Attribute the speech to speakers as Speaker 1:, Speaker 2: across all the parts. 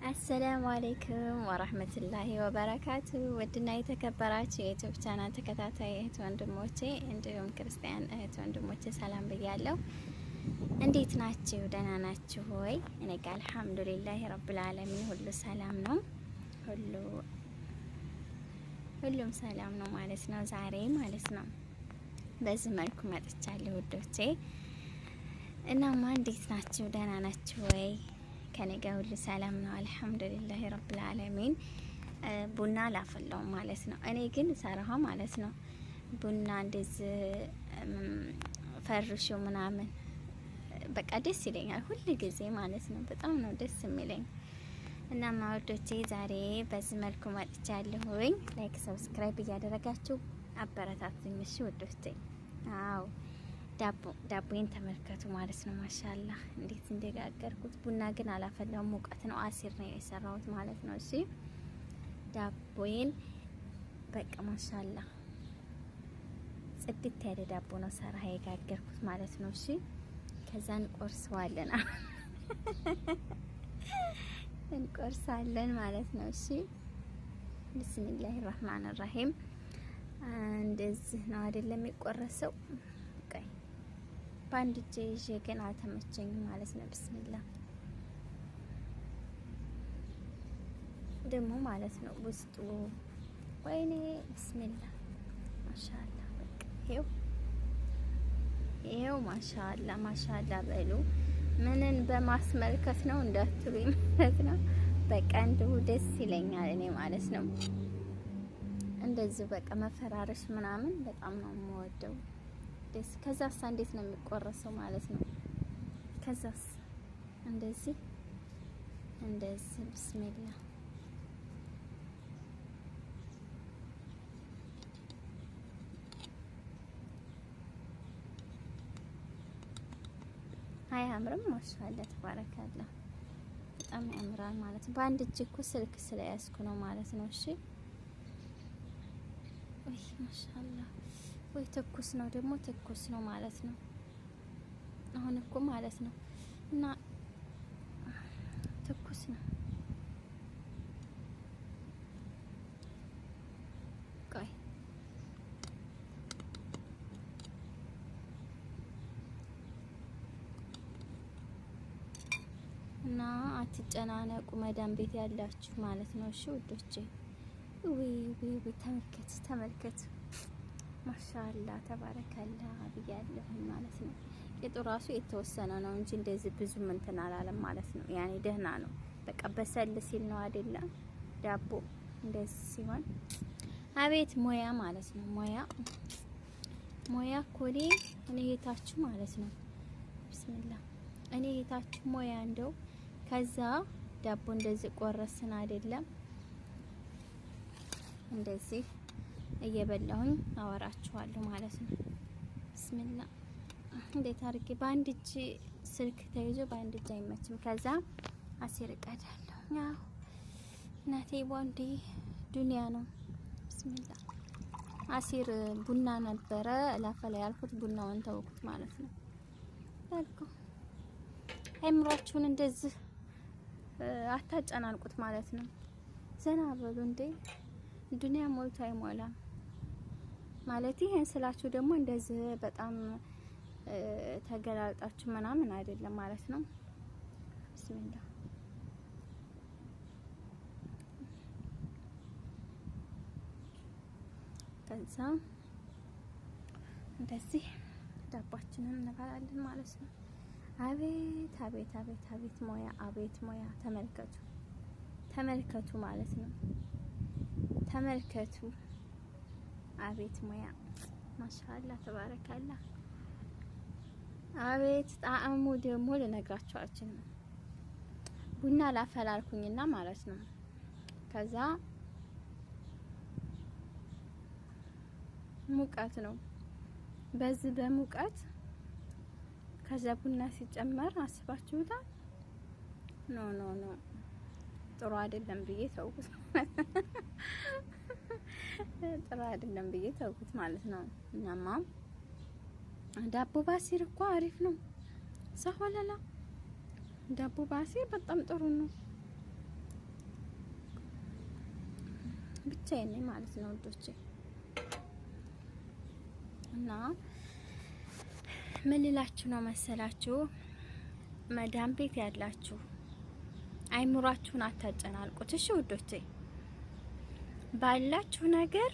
Speaker 1: السلام عليكم ورحمة الله وبركاته። ውድና የተከበራችሁ የ YouTube channel ተከታታይ እህት ወንድሞቼ፣ እንዲሁም ክርስቲያን እህት ወንድሞቼ ሰላም ብያለሁ። እንዴት ናችሁ? ደህና ናችሁ ወይ? እኔ ጋር الحمد لله رب العالمين ሁሉ ሰላም ነው። ሁሉም ሰላም ነው ማለት ነው። ዛሬ ማለት ነው በዚህ መልኩ መጥቻለሁ ውዶቼ። እናማ እንዴት ናችሁ? ደህና ናችሁ ወይ? ከኔ ጋር ሁሉ ሰላም ነው الحمد لله رب العالمين። ቡና አላፈላውም ማለት ነው። እኔ ግን ሰራሃ ማለት ነው ቡና እንደዚህ ፈርሾ ምናምን በቃ ደስ ይለኛል ሁል ጊዜ ማለት ነው። በጣም ነው ደስ የሚለኝ። እናማ ውዶቼ ዛሬ በዚህ መልኩ መጥቻለሁኝ። Like subscribe እያደረጋችሁ አበረታቱኝ እሺ ውዶቼ። አዎ ዳቦዬን ተመልከቱ ማለት ነው። ما شاء الله እንዴት እንደጋገርኩት። ቡና ግን አላፈላውም፣ ሙቀት ነው፣ عصير ነው የሰራሁት ማለት ነው። እሺ ዳቦዬን በቃ ما شاء الله ጽድት ያለ ዳቦ ነው ሰራ የጋገርኩት ማለት ነው። እሺ ከዛ እንቆርሰዋለን እንቆርሳለን ማለት ነው። እሺ بسم الله الرحمن الرحيم። እንደዚህ ነው አይደለም የሚቆረሰው። ቆይ በአንድ እጄ ይዤ ግን አልተመቸኝም ማለት ነው። بسم الله ደግሞ ማለት ነው ውስጡ ወይኔ بسم الله ما شاء الله። በቃ ይሄው ይሄው ما شاء الله ما شاء الله በሉ። ምንን በማስመልከት ነው እንዳትሉኝ ማለት ነው። በቃ እንዲሁ ደስ ይለኛል እኔ ማለት ነው። እንደዚህ በቃ መፈራረሽ ምናምን በጣም ነው የምወደው። ደስ ከዛስ እንዴት ነው የሚቆረሰው ማለት ነው። ከዛስ እንደዚህ እንደዚህ بسم الله አያምርም? ما شاء الله تبارك الله በጣም ያምራል ማለት ነው። በአንድ እጅ እኮ ስልክ ስለያዝኩ ነው ማለት ነው። እሺ ወይ ما شاء الله ወይ ትኩስ ነው ደግሞ ትኩስ ነው ማለት ነው። አሁን እኮ ማለት ነው እና ትኩስ ነው። ቆይ እና አትጨናነቁ፣ መዳም ቤት ያላችሁ ማለት ነው። እሺ ውዶቼ፣ ወይ ወይ ወይ ተመልከቱ፣ ተመልከቱ። ما شاء الله تبارك الله ብያለሁኝ ማለት ነው። ቂጡ ራሱ የተወሰነ ነው እንጂ እንደዚህ ብዙም እንትን አላለም ማለት ነው። ያኔ ደህና ነው። በቃ በሰል ሲል ነው አይደለም ዳቦ እንደዚህ ሲሆን፣ አቤት ሞያ ማለት ነው። ሞያ ሞያ ኮሌ እኔ የታችሁ ማለት ነው። بسم الله እኔ የታችሁ ሞያ እንደው። ከዛ ዳቦ እንደዚህ ቆረስን አይደለም እንደዚህ እየበላሁኝ አወራችኋለሁ ማለት ነው። بسم الله እንዴት አድርጌ በአንድ እጅ ስልክ ተይዞ በአንድ እጅ አይመችም። ከዛ عصير እቀዳለሁ። ያው እናቴ ቦንዴ ዱንያ ነው። بسم الله عصير ቡና ነበረ ላፈላ ያልኩት ቡናውን ተውኩት ማለት ነው። በቃ አይምሯችሁን እንደዚህ አታጨናንቁት ማለት ነው። ዘና በሉ እንዴ፣ ዱንያ ሞልቶ አይሞላም። ማለት ይሄን ስላችሁ ደግሞ እንደዚህ በጣም ተገላልጣችሁ ምናምን አይደለም ማለት ነው። بسم الله ከዛ እንደዚህ ዳቧችንን እንበላለን ማለት ነው። አቤት አቤት አቤት አቤት ሞያ፣ አቤት ሞያ! ተመልከቱ ተመልከቱ ማለት ነው። ተመልከቱ አቤት ሞያ! ما شاء الله تبارك الله። አቤት ጣዕሙ ደግሞ ልነግራችሁ አልችልም። ቡና ላፈላልኩኝና ማለት ነው። ከዛ ሙቀት ነው። በዚህ በሙቀት ከዛ ቡና ሲጨመር አስባችሁታል? No no no ጥሩ አይደለም ብዬ ተውኩት። ጥሩ አይደለም ብዬ ተውኩት ማለት ነው። እናማ ዳቦ በ عصير እኮ አሪፍ ነው። صح ولا لا? ዳቦ በ عصير በጣም ጥሩ ነው። ብቻዬን ነኝ ማለት ነው ውዶቼ። እና ምን ልላችሁ ነው መሰላችሁ፣ መዳም ቤት ያላችሁ አይምሯችሁን አታጨናንቁት። እሺ ውዶቼ፣ ባላችሁ ነገር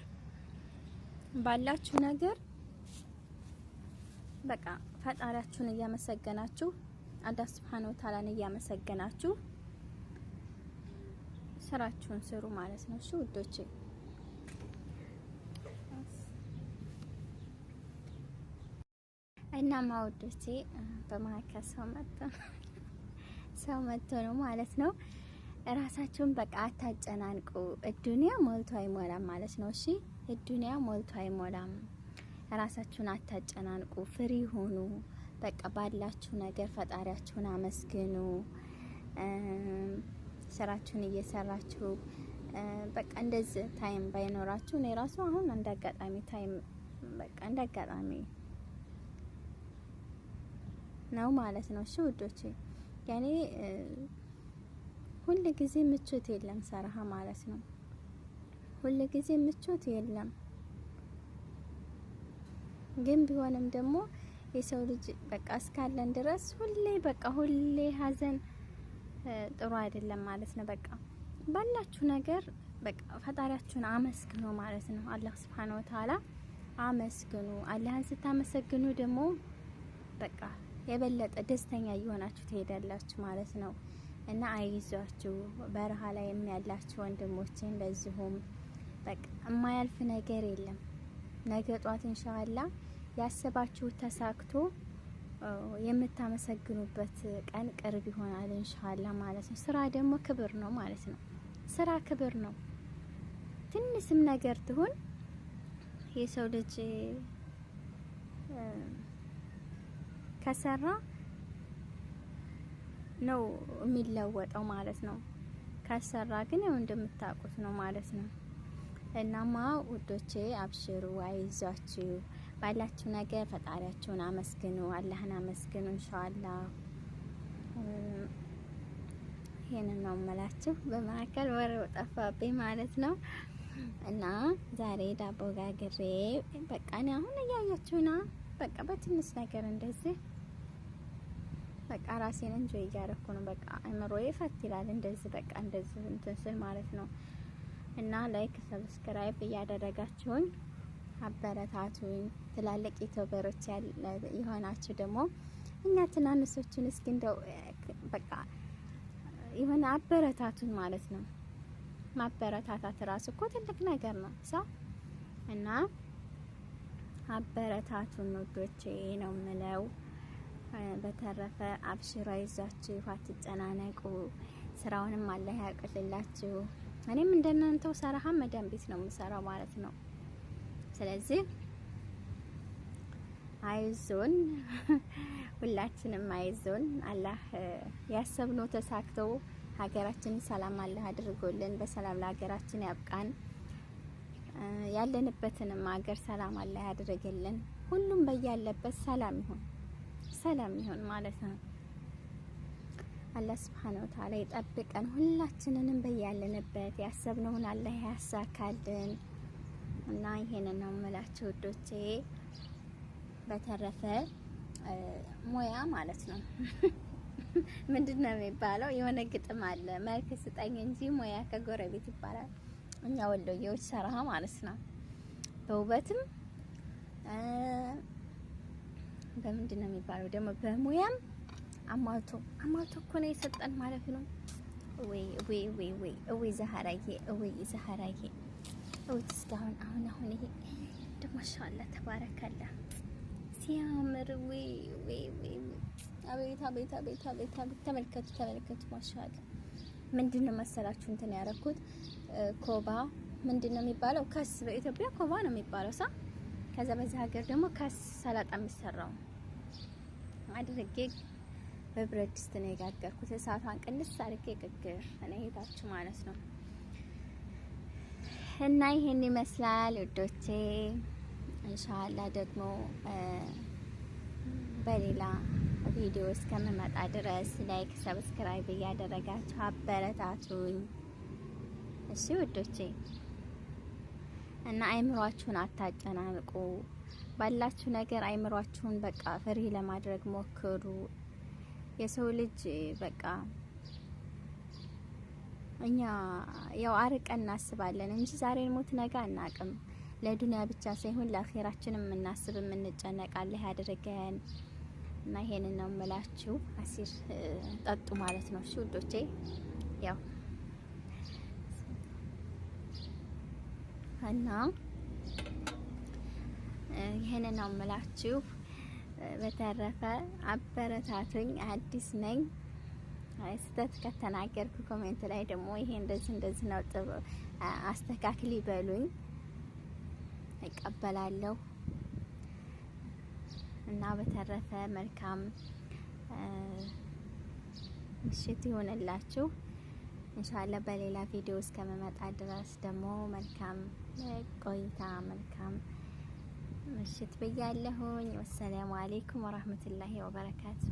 Speaker 1: ባላችሁ ነገር በቃ ፈጣሪያችሁን እያመሰገናችሁ፣ አላህ ሱብሓነሁ ወተዓላን እያመሰገናችሁ ስራችሁን ስሩ ማለት ነው። እሺ ውዶቼ። እና ውዶቼ በመካከል ሰው መጥቶ ነው ማለት ነው። ራሳችሁን በቃ አታጨናንቁ። እዱንያ ሞልቶ አይሞላም ማለት ነው። እሺ፣ እዱንያ ሞልቶ አይሞላም። ራሳችሁን አታጨናንቁ። Free ሁኑ። በቃ ባላችሁ ነገር ፈጣሪያችሁን አመስግኑ። ስራችሁን እየሰራችሁ በቃ እንደዚህ time ባይኖራችሁ፣ እኔ ራሱ አሁን እንደ አጋጣሚ time በቃ እንደ አጋጣሚ ነው ማለት ነው። እሺ ውዶቼ፣ ያኔ ሁል ጊዜ ምቾት የለም ሰራሃ ማለት ነው። ሁል ጊዜ ምቾት የለም። ግን ቢሆንም ደግሞ የሰው ልጅ በቃ እስካለን ድረስ ሁሌ በቃ ሁሌ ሀዘን ጥሩ አይደለም ማለት ነው። በቃ ባላችሁ ነገር በቃ ፈጣሪያችሁን አመስግኑ ማለት ነው። አላህ ስብሐነሁ ወተዓላ አመስግኑ። አላህን ስታመሰግኑ ደግሞ በቃ የበለጠ ደስተኛ እየሆናችሁ ትሄዳላችሁ ማለት ነው። እና አይዟችሁ፣ በረሃ ላይ ያላችሁ ወንድሞቼ እንደዚሁም በቃ የማያልፍ ነገር የለም። ነገ ጧት ኢንሻአላህ ያሰባችሁት ተሳክቶ የምታመሰግኑበት ቀን ቅርብ ይሆናል ኢንሻአላህ ማለት ነው። ስራ ደግሞ ክብር ነው ማለት ነው። ስራ ክብር ነው። ትንሽም ነገር ትሁን የሰው ልጅ ከሰራ ነው የሚለወጠው ማለት ነው። ካልሰራ ግን ያው እንደምታውቁት ነው ማለት ነው። እናማ ውዶቼ አብሽሩ፣ አይዟችሁ፣ ባላችሁ ነገር ፈጣሪያችሁን አመስግኑ፣ አላህን አመስግኑ። ኢንሻአላህ ይሄንን ነው የምላችሁ። በመካከል ወሬው ጠፋብኝ ማለት ነው። እና ዛሬ ዳቦ ጋግሬ በቃ እኔ አሁን እያያችሁና በቃ በትንሽ ነገር እንደዚህ በቃ ራሴን enjoy እያደረኩ ነው። በቃ አእምሮዬ ፈት ይላል እንደዚህ በቃ እንደዚህ እንትን ስል ማለት ነው። እና like፣ subscribe እያደረጋችሁኝ አበረታቱኝ። ትላልቅ ዩቲዩበሮች የሆናችሁ ደግሞ እኛ ትናንሾቹን እስኪ እንደው በቃ የሆነ አበረታቱን ማለት ነው። ማበረታታት ራሱ እኮ ትልቅ ነገር ነው ሰው። እና አበረታቱን ውዶቼ ነው የምለው። በተረፈ አብሽሮ፣ አይዟችሁ፣ አትጨናነቁ። ስራውንም አላህ ያቅልላችሁ። እኔም እንደናንተው ሰራሃ መዳም ቤት ነው የምሰራው ማለት ነው። ስለዚህ አይዞን፣ ሁላችንም አይዞን። አላህ ያሰብነው ተሳክቶ ሀገራችንን ሰላም አላህ አድርጎልን በሰላም ለሀገራችን ያብቃን። ያለንበትንም ሀገር ሰላም አላህ ያድርግልን። ሁሉም በያለበት ሰላም ይሁን፣ ሰላም ይሁን ማለት ነው። አላህ ስብሐነ ወተዓላ ይጠብቀን ሁላችንንም፣ በያለንበት ያሰብነውን አላህ ያሳካልን። እና ይሄንን ነው የምላችሁ ውዶቼ። በተረፈ ሙያ ማለት ነው፣ ምንድን ነው የሚባለው? የሆነ ግጥም አለ፣ መልክ ስጠኝ እንጂ ሙያ ከጎረቤት ይባላል። እኛ ወሎዬዎች ሰራ ማለት ነው። በውበትም፣ በምንድን ነው የሚባለው ደግሞ፣ በሙያም አሟልቶ አሟልቶ እኮ ነው የሰጠን ማለት ነው። ወይ ወይ ወይ ወይ ወይ ዘሀራዬ፣ ወይ ዘሀራዬ፣ ወይ እስካሁን አሁን አሁን ይሄ ደግሞ ማሻአላ ተባረከላ ሲያምር፣ ወይ ወይ ወይ፣ አቤት አቤት አቤት አቤት አቤት! ተመልከቱ ተመልከቱ፣ ማሻአላ። ምንድን ነው መሰላችሁ እንትን ያደረኩት ኮባ ምንድን ነው የሚባለው? ከስ፣ በኢትዮጵያ ኮባ ነው የሚባለው ሳ ከዛ በዚህ ሀገር ደግሞ ከስ ሰላጣ የሚሰራው አድርጌ በብረት ድስት ነው የጋገርኩት። እሳቷን ቅንስ አድርጌ ግግር እኔ ሄዳችሁ ማለት ነው። እና ይሄን ይመስላል ውዶቼ። ኢንሻአላህ ደግሞ በሌላ ቪዲዮ እስከምመጣ ድረስ like፣ subscribe እያደረጋችሁ አበረታቱኝ። እሺ ውዶቼ። እና አይምሯችሁን አታጨናንቁ። ባላችሁ ነገር አይምሯችሁን በቃ free ለማድረግ ሞክሩ። የሰው ልጅ በቃ እኛ ያው አርቀን እናስባለን እንጂ ዛሬን ሞት ነገ አናቅም። ለዱንያ ብቻ ሳይሆን ለአኼራችንም የምናስብ የምንጨነቃለህ ያድርገን እና ይሄንን ነው የምላችሁ። عصير ጠጡ ማለት ነው። እሺ ውዶቼ፣ ያው እና ይሄንን ነው የምላችሁ። በተረፈ አበረታቱኝ። አዲስ ነኝ። ስህተት ከተናገርኩ comment ላይ ደግሞ ይሄ እንደዚህ እንደዚህ ነው ጥሩ አስተካክል ይበሉኝ፣ እቀበላለሁ። እና በተረፈ መልካም ምሽት ይሆንላችሁ። ኢንሻአላህ በሌላ ቪዲዮ እስከምመጣ ድረስ ደግሞ መልካም ቆይታ፣ መልካም ምሽት ብያለሁኝ። ወሰላሙ አሌይኩም ወራህመቱላሂ ወበረካቱ።